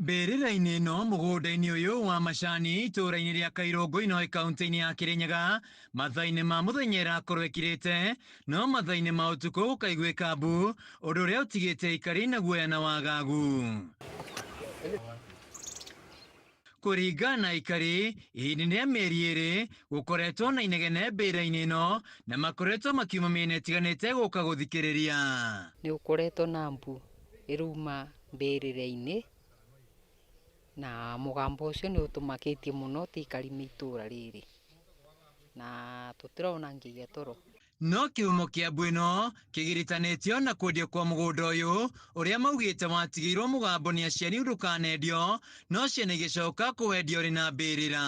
Mbĩrĩra-inĩ ĩno mũgũnda-inĩ ũyũ wa macani itũũra-inĩ rĩa Kairũngũ Inoĩ kaunti-inĩ ya Kĩrĩnyaga mathaa-inĩ ma mũthenya ĩrakorwo ĩkirĩte no mathaa-inĩ ma ũtukũ gũkaiguĩka mbu ũndũ ũrĩa ũtigĩte aikari na guoya na wagagu. Kũringana na aikari, ihinda-inĩ rĩa mĩeri ĩrĩ gũkoretwo na inegene mbĩrĩra-inĩ ĩno na makoretwo makiuma mĩena ĩtiganĩte gũka gũthikĩrĩria. Nĩ gũkoretwo na mbu ĩrauma mbĩrĩra-inĩ, na mũgambo ũcio nĩ ũtũmakĩtie mũno tũikari a itũra rĩrĩ, na tũtirona nginya toro. No kĩhumo kĩa mbu ĩno kĩgiritanĩtio na kwendio kwa mũgũnda ũyũ ũrĩa maugĩte watigĩirwo mũgambo nĩ aciari ndũkanendio no ciana igĩcoka kũwendia ũrĩ na mbĩrĩra.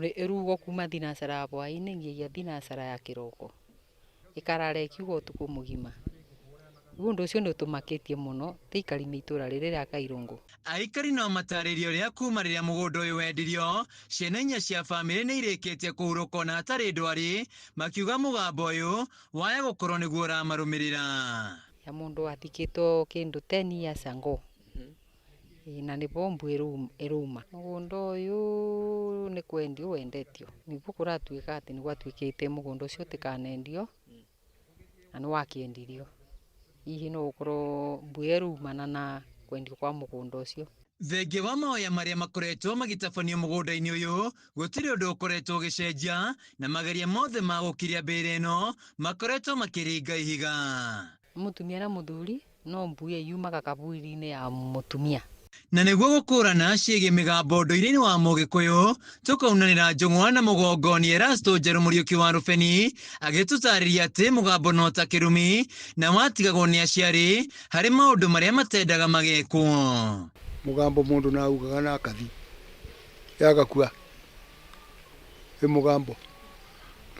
Ĩrugwo kuma thinacara ya hwaĩ-inĩ nginya thinacara ya kĩroko. Ĩkarara ĩkiuga ũtukũ mũgima. Rĩu ũndũ ũcio nĩ ũtũmakĩtie mũno ta aikari a itũra rĩrĩ rĩa Kairũngũ. Aikari no matarĩrie ũrĩa kuma rĩrĩa mũgũnda ũyũ wendirio, ciana inya cia bamĩrĩ nĩ irĩkĩtie kũhurũka ona hatarĩ ndwari, makiuga mũgambo ũyũ waya gũkorwo nĩguo ũramarũmĩrĩra. Ya mũndũ wathikĩtwo kĩndũ 10 years ago. Ĩĩ na nĩbo mbu ĩrauma. Mũgũnda ũyũ nĩ kwendio wendetio. Nĩguo kũratuĩka atĩ nĩ gwatuĩkĩte mũgũnda ũcio ũtikanendio na nĩ wakĩendirio. Hihi no gũkorwo mbu ĩyo ĩraumana na kwendio kwa mũgũnda ũcio. Thengia wa mahoya marĩa makoretwo magĩtabanio mũgũnda-inĩ ũyũ, gũtirĩ ũndũ ũkoretwo ũgĩcenjia na mageria mothe ma gũkiria mbĩrĩra ĩno makoretwo makĩringa ihiga. Mũtumia na mũthuri no mbu ĩyo yumaga kaburi-inĩ ya mũtumia. Na nĩguo gũkũrana ciĩgiĩ mĩgambo ũndũire-inĩ wa Mũgĩkũyũ, tũkaunanĩra njũng'wa na mũgongo nĩ Erasto Njerũ Mũriũki wa Rũbeni agĩtũtarĩria atĩ mũgambo no ta kĩrumi na watigagwo nĩ aciari harĩ maũndũ marĩa matendaga magekwo. Mũgambo mũndũ na augaga na akathi yagakua ĩ mũgambo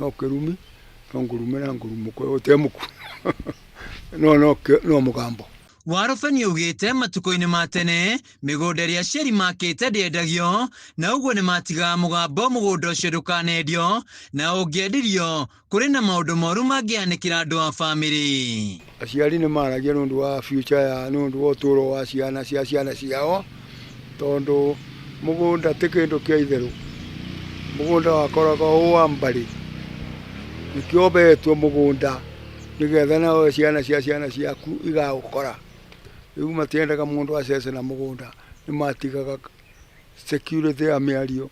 no kĩrumi no ngũrume na ngũrumũke ũtemũku no no no mũgambo. Warũbeni augĩte matukũ-inĩ ma tene mĩgũnda ĩrĩa aciari makĩte ndĩendagio na ũguo nĩmatigaga mũgambo mũgũnda ũcio ndũkanendio na ũngĩendirio kũrĩ na maũndũ moru mangĩhanĩkĩra andũ a bamĩrĩ. Aciari nĩ maragia nĩ ũndũ wa future ya nĩ ũndũ wa ũtũũro wa ciana cia ciana ciao, tondũ mũgũnda ti kĩndũ kĩa itherũ, mũgũnda wakoragwo wĩ wa mbarĩ, nĩkĩo ũhetwo mũgũnda nĩgetha nawe ciana cia ciana ciaku igaũkora. Rĩu matiendaga mũndũ acece na mũgũnda, nĩ matigaga security ya mĩario.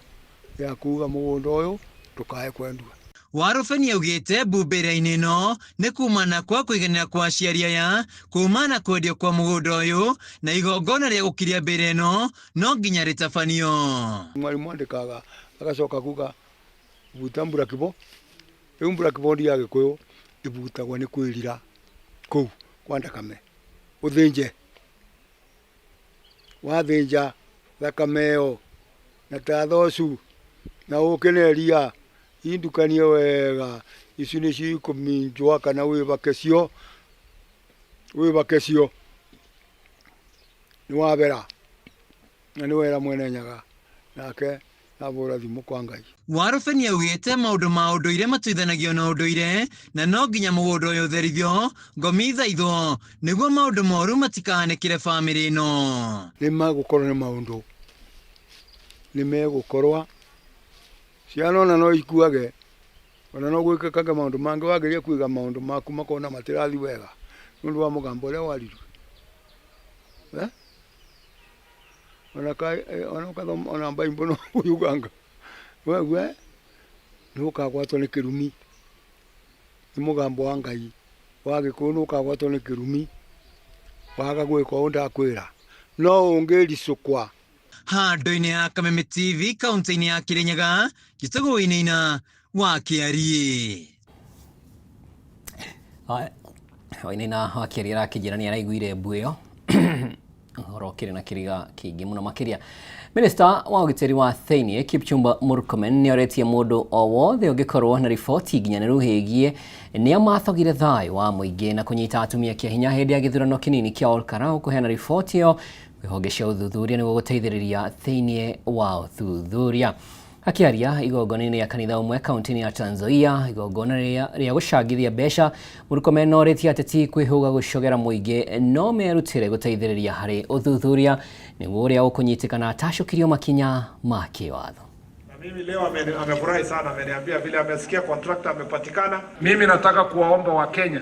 ya kuga mũgũnda ũyũ ndũkae kwendua. Warũbeni augĩte mbu mbĩrĩra-inĩ ĩno nĩ kumana kwa kũiganĩra kwa aciari aya kumana na kwendio kwa mũgũnda ũyũ na igongona rĩa gũkiria mbĩrĩra ĩno no nginya rĩtabanio. Mwarimũ andĩkaga agacoka kuga buta mburakibo, rĩu mburakibondi ya gĩkũyũ ĩbutagwo nĩ kwĩrira kũu kwa ndakame ũthĩnje. Wathĩnja thakame ĩyo na ta thocu na ũkĩ na iria indukanie wega, ici nĩcio ikũminjwa kana wĩbake cio, wĩbake cio nĩ wabera na nĩ wera Mwene Nyaga nake abũra thimũ kwa Ngai. Warũbeni augĩte maũndũ ma ũndũire matuithanagio na ũndũire na no nginya mũgũnda ũyũ ũtherithio, ngomi ithaithwo nĩguo maũndũ moru matikahanĩkĩre bamĩrĩ ĩno. Nĩ magũkorwo nĩ maũndũ, nĩ megũkorwa, ciana ona no ikuage, ona no gwĩkĩkage maũndũ mangĩ wageria kũiga maũndũ maku makona matirathiĩ wega nĩ ũndũ wa mũgambo ũrĩa waririe. Ona ka ona ũkathoma ona Bible no yuganga wewe nĩ ũkagwatwo nĩ kĩrumi nĩ mũgambo wa Ngai wa Gĩkũyũ nĩ ũkagwatwo nĩ kĩrumi waga gwĩka ũũ ndakwĩra no ũngĩricũkwa. Handũ-inĩ ha Kameme TV kaunti-inĩ ya Kirinyaga, njĩtagwo Wainaina wa Kĩariĩ. Wainaina wa Kĩariĩ arakĩnjĩra nĩ araiguire mbu ĩyo ũhoro ũkĩrĩ na kĩriga kĩingĩ mũno makĩria. Minista wa ũgitĩri wa thĩinĩ Kipchumba Murkomen nĩ oretie mũndũ o wothe ũngĩkorwo na riboti nginyanĩru ĩgiĩ nĩa mathogire thayũ wa mũingĩ na kũnyita atumia kĩa hinya hĩndĩ ya gĩthurano kĩnini kĩa Olkalau kũheana riboti ĩyo kwĩ honge cia ũthuthuria nĩguo gũteithĩrĩria thĩinĩ wa ũthuthuria. Akĩaria igongona-inĩ rĩa kanitha ũmwe kaunti-inĩ ya Trans Nzoia, igongona rĩa gũcangithia mbeca, Murkomen orĩtie ateti kwĩhũga gũcogera mũingĩ no merutĩre gũteithĩrĩria harĩ ũthuthuria nĩguo ũrĩa ũkũnyitĩkana atacũkĩrio makinya ma kĩwatho. Na mimi leo amefurahi sana, ameniambia vile amesikia contractor amepatikana. Mimi nataka kuwaomba Wakenya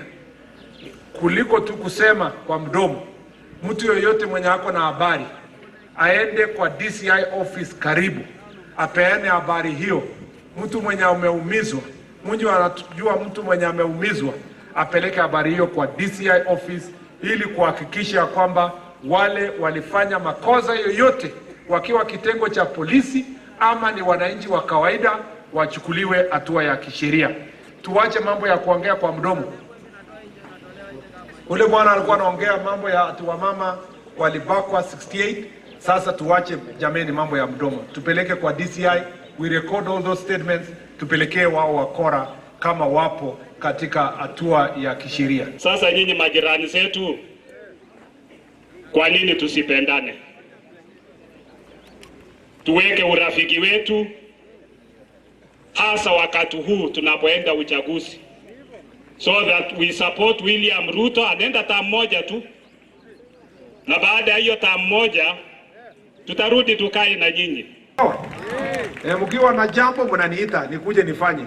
kuliko tu kusema kwa mdomo, mtu yoyote mwenye ako na habari aende kwa DCI office karibu, apeane habari hiyo. Mtu mwenye ameumizwa, mtu anajua mtu mwenye ameumizwa, apeleke habari hiyo kwa DCI office ili kuhakikisha kwamba wale walifanya makosa yoyote wakiwa kitengo cha polisi ama ni wananchi wa kawaida wachukuliwe hatua ya kisheria. Tuache mambo ya kuongea kwa mdomo. Ule bwana alikuwa anaongea mambo ya ati wamama walibakwa 68. Sasa tuache jameni mambo ya mdomo, tupeleke kwa DCI, we record all those statements, tupelekee wao wakora kama wapo katika hatua ya kisheria. Sasa nyinyi majirani zetu, kwa nini tusipendane? Tuweke urafiki wetu, hasa wakati huu tunapoenda uchaguzi, so that we support William Ruto. Anaenda term moja tu, na baada ya hiyo term moja tutarudi tukae na nyinyi. Mkiwa na jambo mnaniita nikuje nifanye.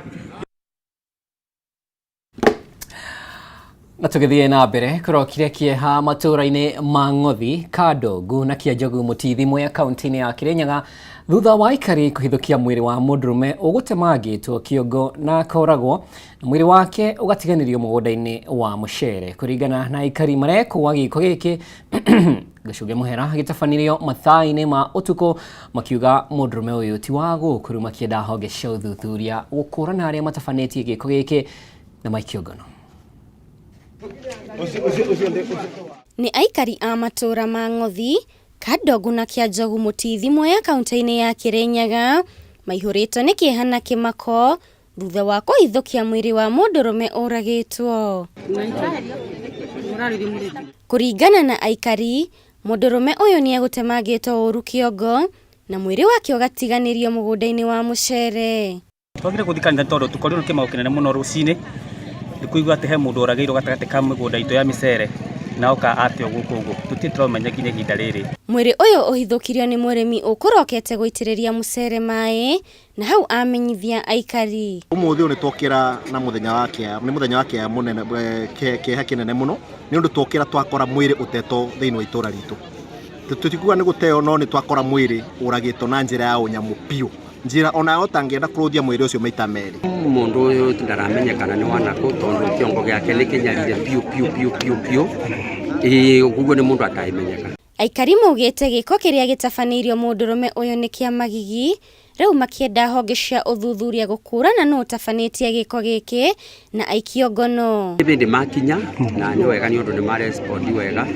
Na tũgĩthiĩ na mbere kũrokire kĩeha matũũra-inĩ ma Ng'othi, Kandongu na Kĩanjogu Mũtithi Mwea kaunti-inĩ ya Kĩrĩnyaga thutha wa aikari kũhithũkia mwĩrĩ wa mũndũrũme ũgũtemangĩtwo kĩongo na akoragwo na mwĩrĩ wake ũgatiganĩrio mũgũnda-inĩ wa mũcere. Kũringana na aikari marekũa gĩko gĩkĩ gĩcũge mũhera gĩtabanirio mathaa-inĩ ma ũtukũ makiuga mũndũrũme ũyũ ti wa gũkũ rĩu makĩenda honge cia ũthuthuria gũkũrana arĩa matabanĩtie gĩko gĩkĩ na maikio ngono. Nĩ aikari a matũũra ma Ng'othi, Kandongu na Kĩanjogu Mũtithi Mwea kaunti-inĩ ya Kĩrĩnyaga maihũrĩtwo nĩ kĩeha na kĩmako thutha wa kũhithũkia mwĩrĩ wa mũndũrũme ũragĩtwo. Kũringana na aikari, mũndũrũme ũyũ nĩ egũtemangĩtwo ũru kĩongo na mwĩrĩ wake ũgatiganĩrio mũgũnda-inĩ wa mũcere. Twagire gũthiĩ kanitha tondũ tũkorirwo nĩ kĩmako kĩnene mũno rũcinĩ nĩ kũigua atĩ he mũndũ ũragĩirwo gatagatĩ ka mĩgũnda itũ ya mĩcere na oka ateo gũkũ ũguo tũtirĩ tũramenya nginya ihinda rĩrĩ. Mwĩrĩ ũyũ ũhithũkirio nĩ mũrĩmi ũkũrokete gũitĩrĩria mũcere maĩ na hau amenyithia aikari. Ũmũthĩ ũyũ nĩ twokĩra na mũthenya wa kĩeha, nĩ mũthenya wa kĩeha mũnene, kĩeha kĩnene mũno nĩ ũndũ twokĩra twakora mwĩrĩ ũtetwo thĩinĩ wa itũra ritũ. Tũtikuga nĩ gũteo no nĩ twakora mwĩrĩ ũragĩtwo na njĩra ya ũnyamũ biũ, njĩra onawe ũtangĩenda kũrũthia mwĩrĩ ũcio maita merĩ. Mũndũ ũyũ ndaramenyekana nĩ wanakũ tondũ kĩongo gĩake nĩ kĩnyarire biũ biũ biũ biũ biũ, ĩĩ ũguo nĩ mũndũ atangĩmenyeka. Aikari maugĩte gĩko kĩrĩa gĩtabanĩirio mũndũrũme ũyũ nĩ kĩa magigi, rĩu makĩenda honge cia ũthuthuria gũkũrana nũ ũtabanĩtie gĩko gĩkĩ na aikio ngono. Hĩndĩ makinya na nĩ wega nĩ ũndũ nĩ marespondi wega,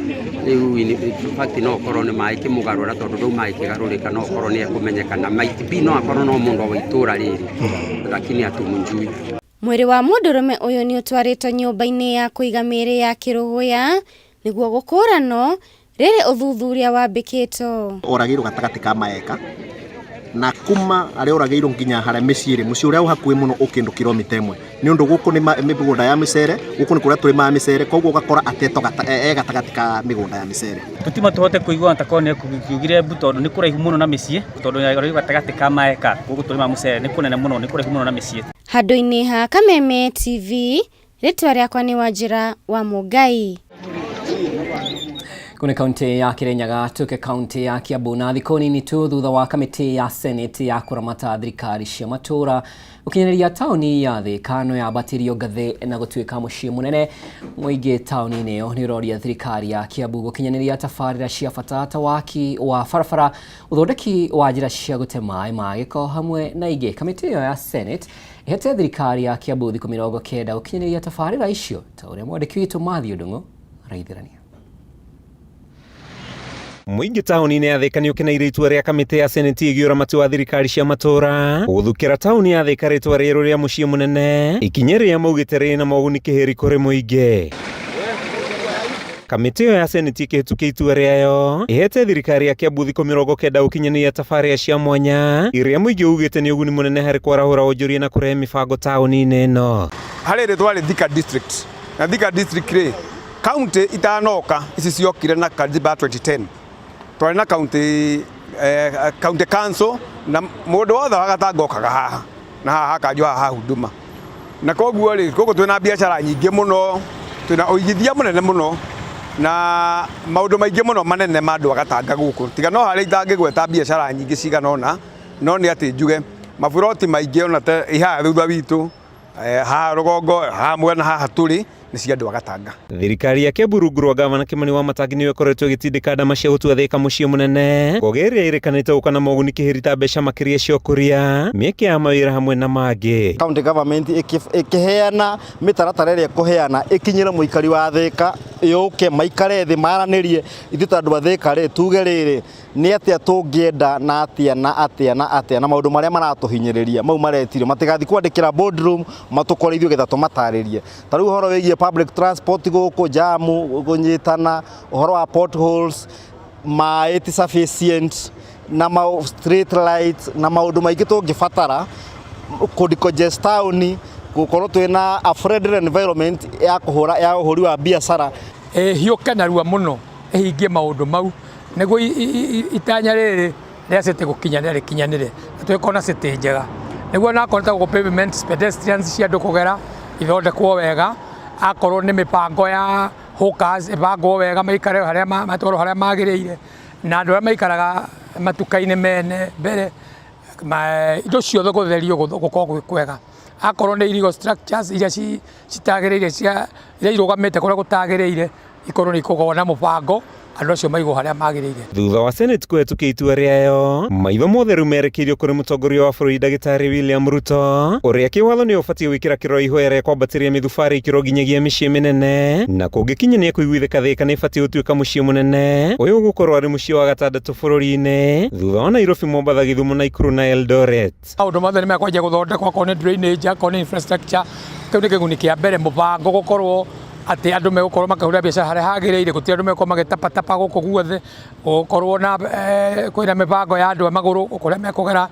rĩu in fact no ũkorwo nĩ maĩ kĩmũgarũra tondũ rĩu maĩ kĩgarũrĩka no ũkorwo nĩ ekũmenyekana, might be no akorwo no mũndũ wa itũra rĩrĩ lakini hatumjui. Mwĩrĩ wa mũndũrũme ũyũ nĩ ũtwarĩtwo nyũmba-inĩ ya kũiga mĩĩrĩ ya Kĩrũgũya nĩguo gũkũranwo rĩrĩ ũthuthuria wambĩkĩtwo. Oragĩirwo gatagatĩ ka maeka na kuma arĩa oragĩirwo nginya harĩa mĩciĩ ĩrĩ, mũciĩ ũrĩa wĩ hakuhĩ mũno ũkĩndũ kilomita ĩmwe nĩ ũndũ gũkũ nĩ mĩgũnda ya mĩcere, gũkũ nĩ kũrĩa tũrĩmaga mĩcere, koguo ũgakora atetwo e gatagatĩ ka mĩgũnda ya mĩcere. Tũtima tũhote kũigua ta korwo nĩ ekukiugire mbu tondũ nĩ kũraihu mũno na mĩciĩ, tondũ oragĩirwo gatagatĩ ka maeka gũkũ tũrĩmaga mũcere nĩ kũnene mũno, nĩ kũraihu mũno na mĩciĩ. Handũ-inĩ ha Kameme TV, rĩtwa rĩakwa nĩ Wanjĩra wa Mũngai. Kune kaunti ya Kirinyaga tuke kaunti ya Kiambu na thikũ nini tu thutha wa kamĩtĩ ya Senate ya kũramata thirikari cia matũũra gũkinyanĩria taũni ya Thika no yambatĩrio ngathĩ na gũtuĩka mũciĩ mũnene. Mũingĩ taũni-inĩ ĩyo nĩ ũroria thirikari ya Kiambu gũkinyanĩria tabarĩra cia bata ta waki wa barabara, ũthondeki wa njĩra cia gũte maĩ ma gĩko hamwe na ingĩ. Kamĩtĩ ĩyo ya Senate ĩhete thirikari ya Kiambu thikũ 90 gũkinyanĩria tabarĩra icio ta ũrĩa mwandĩki witũ Matthew Ndung'u araithĩrania. Mũingĩ taũni-inĩ ya Thika nĩ ũkeneire itua rĩa kamĩtĩ ya Senate ĩgiĩ ũramati wa thirikari cia matũũra gũthukĩra taũni ya Thika rĩtwa rĩerũ rĩa mũciĩ mũnene, ikinya rĩrĩa maugĩte rĩna moguni kĩhĩri kũrĩ mũingĩ. Kamĩtĩ ĩyo ya Seneti ĩkĩhĩtũkia itua rĩayo ĩhete thirikari ya Kiambu thikũ 90 gũkinyanĩria tabarĩra cia mwanya iria mũingĩ ugĩte nĩ ũguni mũnene harĩ kwarahũra wonjoria na kũrehe mĩbango taũni-inĩ ĩno. Harĩ rĩ twarĩ Thika district na Thika district rĩ county itanoka ici ciokire na katiba ya 2010 twarĩ na county county council na mũndũ wothe wa Gatanga okaga haha na haha hakanjwo haha huduma na koguo rĩ gũkũ twĩna biacara nyingĩ mũno twĩna ũigithia mũnene mũno na maũndũ maingĩ mũno manene ma andũ a Gatanga gũkũ tiga no harĩa itangĩgweta biacara nyingĩ cigana ũna no nĩ atĩ njuge maburoti maingĩ ona ta haha thutha witũ haha rũgongo haha mwena haha tũrĩ nĩ cia andũ a Gatanga. Thirikari ya Kiambu rungu rwa gavana Kimani Wamatangi nĩyo ĩkoretwo ĩgĩtindĩka ndama cia gũtua Thika mũciĩ mũnene ngogĩ ĩrĩa ĩrĩkanĩte gũka na moguni kĩhĩri mbeca makĩria cia ũkũria mĩeke ya mawĩra hamwe na mangĩ. County government ĩkĩheana mĩtaratara ĩrĩa ĩkũheana ĩkinyĩre mũikari wa Thika yũke maikare thĩ maranĩrie ithuĩ ta andũ a Thika rĩ tuge rĩrĩ nĩ atĩa tũngĩenda na atĩa na atĩa na atĩa na maũndũ marĩa maratũhinyĩrĩria mau maretirio matigathiĩ kwandĩkĩra boardroom matũkore ithuĩ getha tũmatarĩrie. Ta rĩu ũhoro wĩgiĩ public transport gũkũ jamu kũnyitana ũhoro wa potholes maĩ ti sufficient na street lights na maũndũ maingĩ tũngĩbatara kũ decongest town gũkorwo twĩna a friendly environment ya kũhũra ya ũhũri wa biacara. Ĩhiũke narua mũno ĩhingie maũndũ mau nĩguo itanya rĩrĩ rĩa city gũkinyanĩra rĩkinyanĩre na tũgĩkorwo na city njega nĩguo nakorwo nĩ ta gũkũ pavements pedestrians cia andũ kũgera ithondekwo wega akorwo nĩ mĩbango ya hawkers ĩbangwo wega maikare harĩa matwarwo harĩa magĩrĩire na andũ arĩa maikaraga matuka-inĩ mene mbere indo ciothe gũtherio gũkorwo gwĩ kwega akorwo nĩ illegal structures iria citagĩrĩire cia iria irũgamĩte kũrĩa gũtagĩrĩire ikorwo nĩ ikũgwo na mũbango andũ acio maigwo harĩa magĩrĩire. Thutha wa Senate kũhetũkia itua rĩayo maitho mothe rĩu merekeirio kũrĩ mũtongoria wa bũrũri ndagĩtarĩ William Ruto ũrĩa kĩwatho nĩ ũbatiĩ gwĩkĩra kĩrore ihoya rĩa kwambatĩria mĩthubarĩ ikĩro nginyagia mĩciĩ mĩnene na kũngĩkinya nĩ ekũiguithĩka Thika nĩ ĩbatiĩ gũtuĩka mũciĩ mũnene ũyũ ũgũkorwo arĩ mũciĩ wa gatandatũ bũrũri-inĩ thutha wa Nairobi, Mombatha, Gĩthumo, Nakuru na Eldoret. Maũndũ mothe nĩ mekwanjia gũthondekwo akorwo nĩ drainage akorwo nĩ infrastructure kĩu nĩ kĩguni kĩa mbere mũbango gũkorwo atĩ andũ megũkorwo makĩhũrĩra biacara harĩa hagĩrĩire gũtirĩ andũ megũkorwo magĩtapatapa gũkũ guothe gũkorwo na kwĩna mĩbango ya andũ a magũrũ kũrĩa mekũgera.